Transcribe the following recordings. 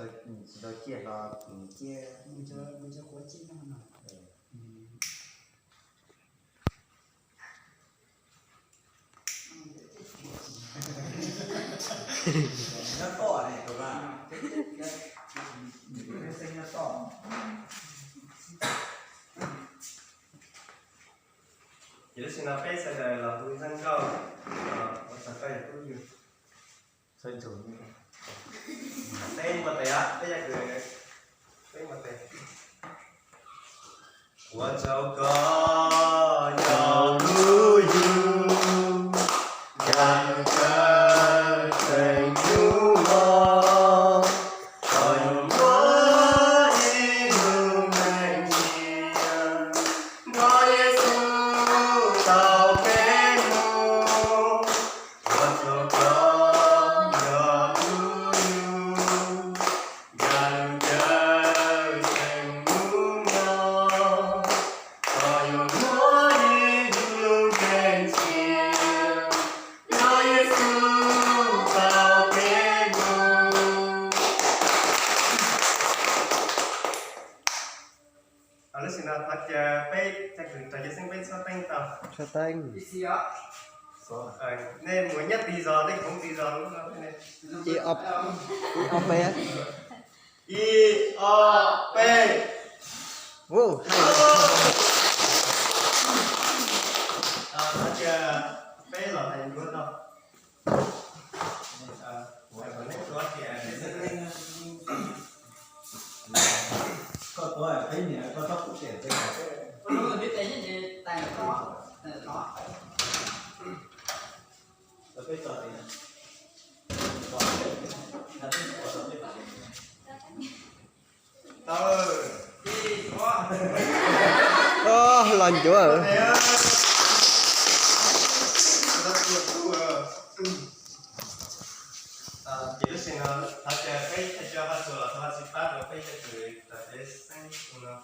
Tsis tau ciaj hlo, ciaj. Nyob toj ne, tus no. Xeeb nyob toj. Ces lub sij hawm no peb sawv daws los hu zaj nkauj, ua txog koj yog tub yug. Peb npua tes, peb yog kws, peb npua tes. Ua tsaug koj yog tub yug, yam kawg tseem hnub no, koj yuav muab ib lub neej ntxias. Nrog Yexus tau peb mus, ua tsaug koj yog tub yug, yam kawg tseem hnub no, koj yuav muab ib lub neej ntxias. Nrog Yexus tau peb mus. Lub sij hawm no thov caw peb cov kws rau cov xeeb peb txhob teeb tau. Txhob teeb. Nej mus nyob tig zog, nej khoov tig zog. Ib, ob peb. Ib, ob, peb. Thov caw peb los hais duab tau. Koj tuav peb niam koj txhob pub tias peb. Los ncuav. Ces lub sij hawm no thov caw peb thawj coj Vaj Tswv los thov Vaj Tswv pab rau peb cov kws rau peb xeeb no.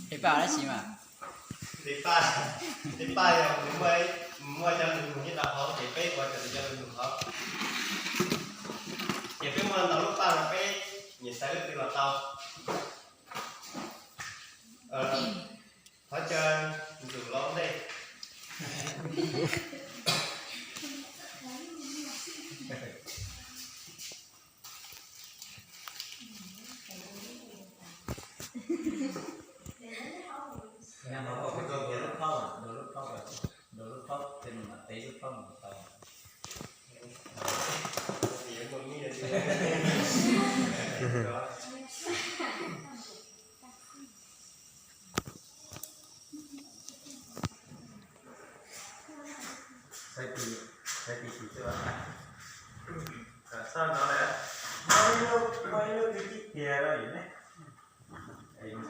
Peb pab dab tsi mas? Peb pab, peb pab yog muaj, muaj cov lus nug nyob rau hauv ces peb ua raws li cov lus nug hauv. Ces peb muaj ntau lub paj no peb nyiam xaiv lub twg los tau. Thov caw Ntxum los ua ntej. Txhob no, muaj ib lub twg tib tiag lawm ne.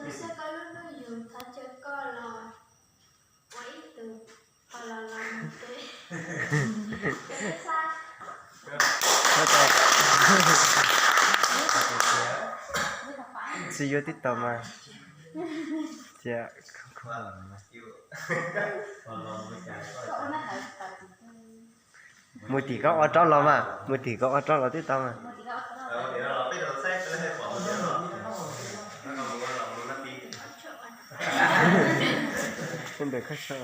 Tus xav koj lub hnub yug thov caw koj los ua ib tug, koj los los mus peb. Tsis yuav tib tau mas. Cia, mus tim koj ua rau los mas, mus tim koj ua rau los twb tau mas. Ntawm koj so.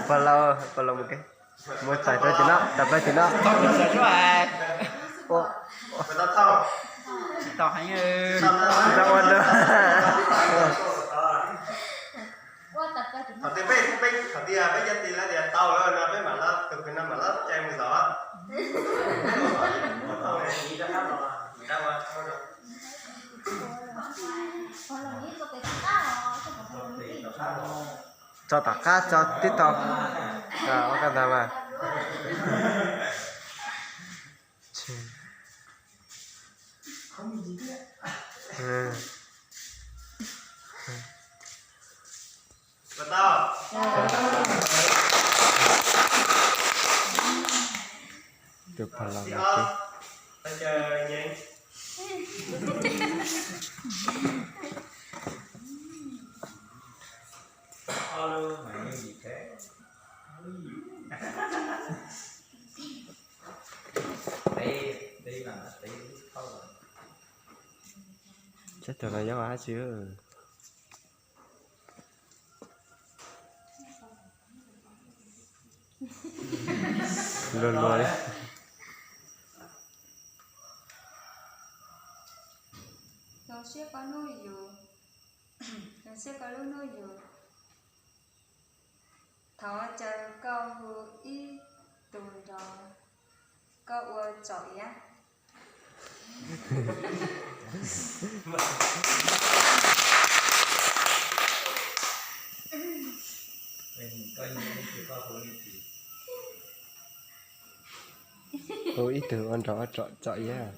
Pog laus, pog laus mus ke. Muab txais rau tim no, txais rau tim no. Tsis tau heev. Tsis tau ua rau. Thaum twg peb, peb, thaum twg peb cov tim lawv tias tau lawm no peb mam lawv Tso tom qab, tso tib tau. Ua koj ntag mas. Tus pog laus no ces. Sab tod no yog dab tsi? Luag luag li. Zoo siab koj hnub yug, zoo siab koj lub hnub yug. Thov caw koj hu ib tug nrog koj ua tsom iab. Hu ib tug ua nrog ua tsom iab.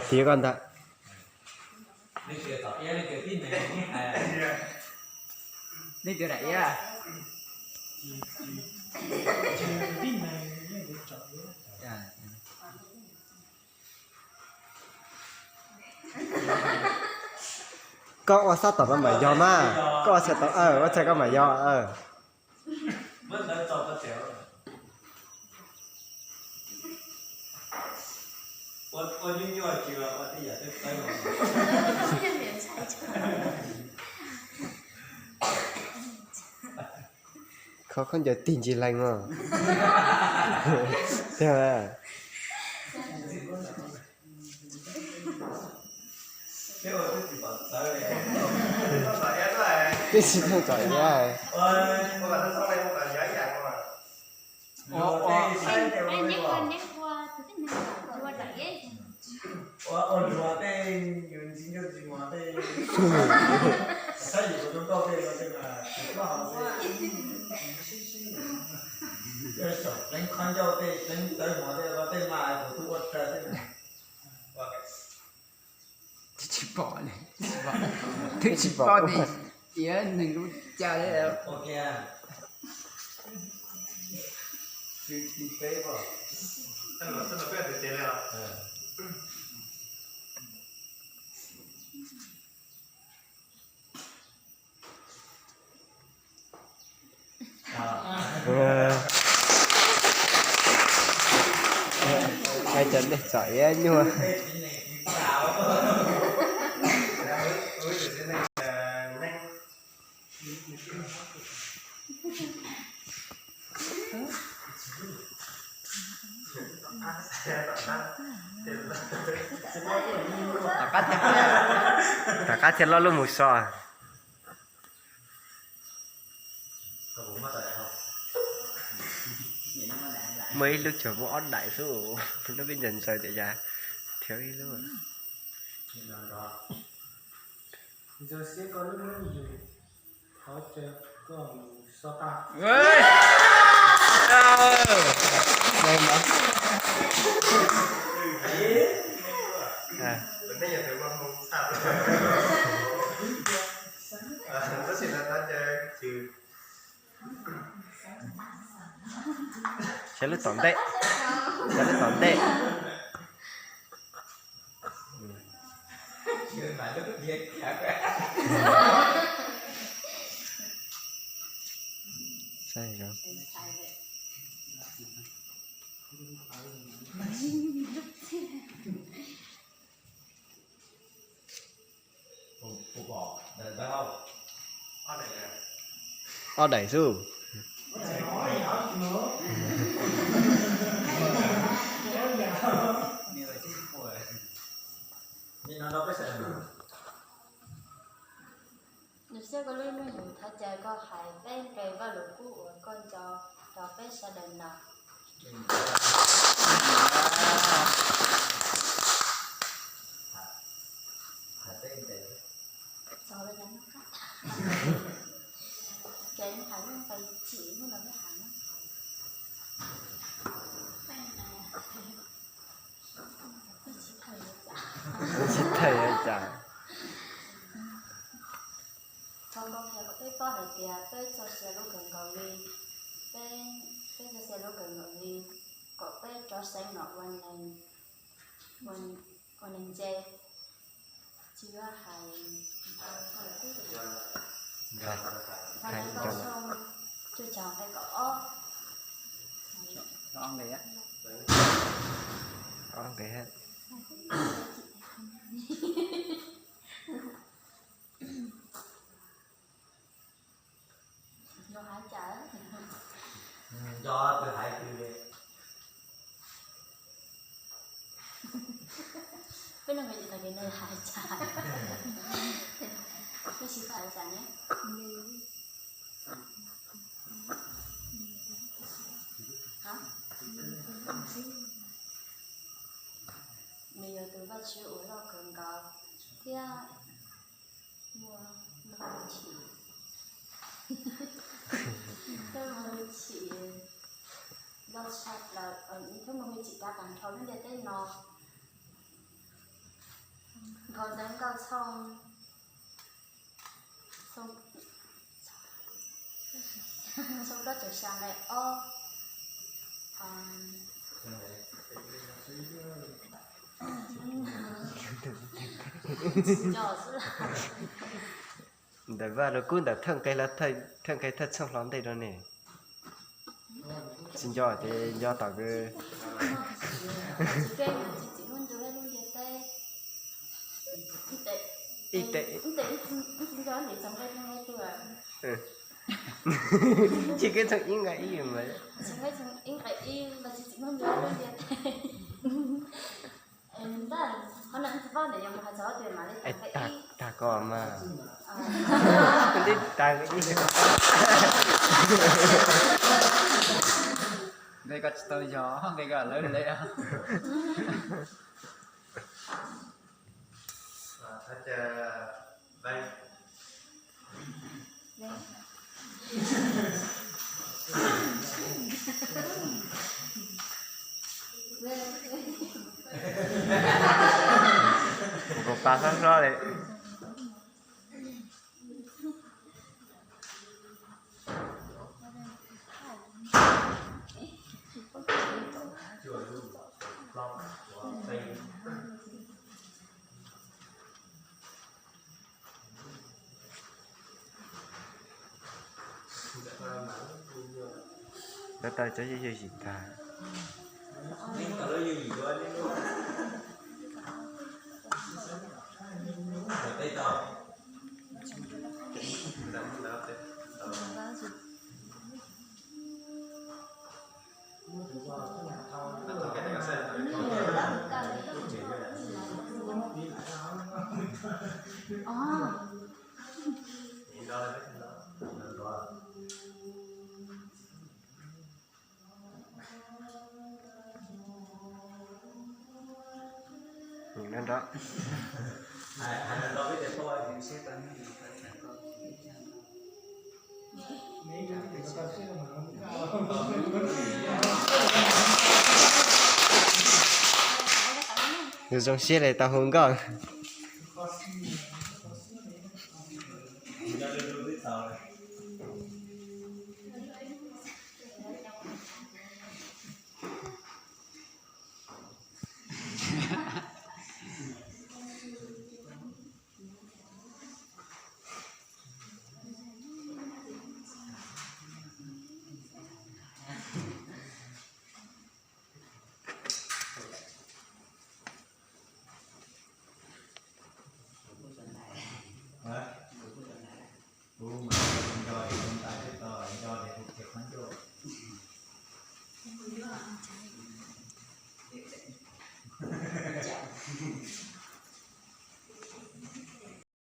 Tiv koj ntag. Nej cov daim iab. Koj ua sab tom no mas yog mas, koj ua txhais tau, ua txhais koj mas yog. Kho khaub ncaws tig ntsis lees os. Tiag mas. Twb tsis tau tsom iab. Ua luag tej yus ntxi ncauj ntxi muag tej, saib yus tus zoo nkauj tej no tej mas tsis paub hauv tej. Tseem pleev qhov ncauj tej, pleev tawv muag tej, tej mas kuv twb ua raws tej. Twb tsis pom li, twb tsis pom tias iab neeg lub cas li. Ai, cov dej tsom iab nyuaj. Tom qab thiaj loj lub mus so. Muaj ib lub tsuas muaj ob daim xwb, lub peb ntsaws ntsaws tias yog thiab ib lub. Saib lub tom ntej, saib lub tom ntej. Saib. Ob daim xwb. Siab koj lub hnub yug thov caw koj hais peb nqe Vaj Lug Kub uas koj nco rau peb sawv daws no. Ces hais lub nqe chim hnub no peb hais na. Tsis thawj ua cas. Thov koj qhia kom peb paub hais tias peb txoj sia lub kawg nkaus li, peb, peb txoj sia lub kawg nkaus li, kom peb rov seev los ua neeg, ua, ua neeg ntse. Tsis yuav hais, hais, hais, hais, hais, cuaj caug nqe kaum ob. Ob nqe. Nco hais cas? Nco tus hais twg li? Peb no nqe tsis tau ces nws hais cas? Nws tsis hais cas ne? Nws yog tus Vajtswv uas loj kawg nkaus thiab muaj lub hwj chim, thiab muaj hwj chim loj tshaj plaws, thiab muaj hwj chim kav tag nrho lub ntiaj teb no. Nkaus ntawv nkauj txhooj, txhooj plaub caug xya nqe ob. Tsis nco xwb. Ntawm Vaj Lug Kub ntawm thawj nqe, thawj nqe thawj txhooj hlo ntej rau ne. Tsis nco ces nco tom ib teg. Tsis kev txog ib nqe ib mas. Tag koj mas. Ntej tag nqe ib. Nqe koj tsis tau yog nqe koj lawv le. Kuv pas hlob hlob li. Lawv tau cov yawg yim tag. Zoo siab li tau hu nkauj.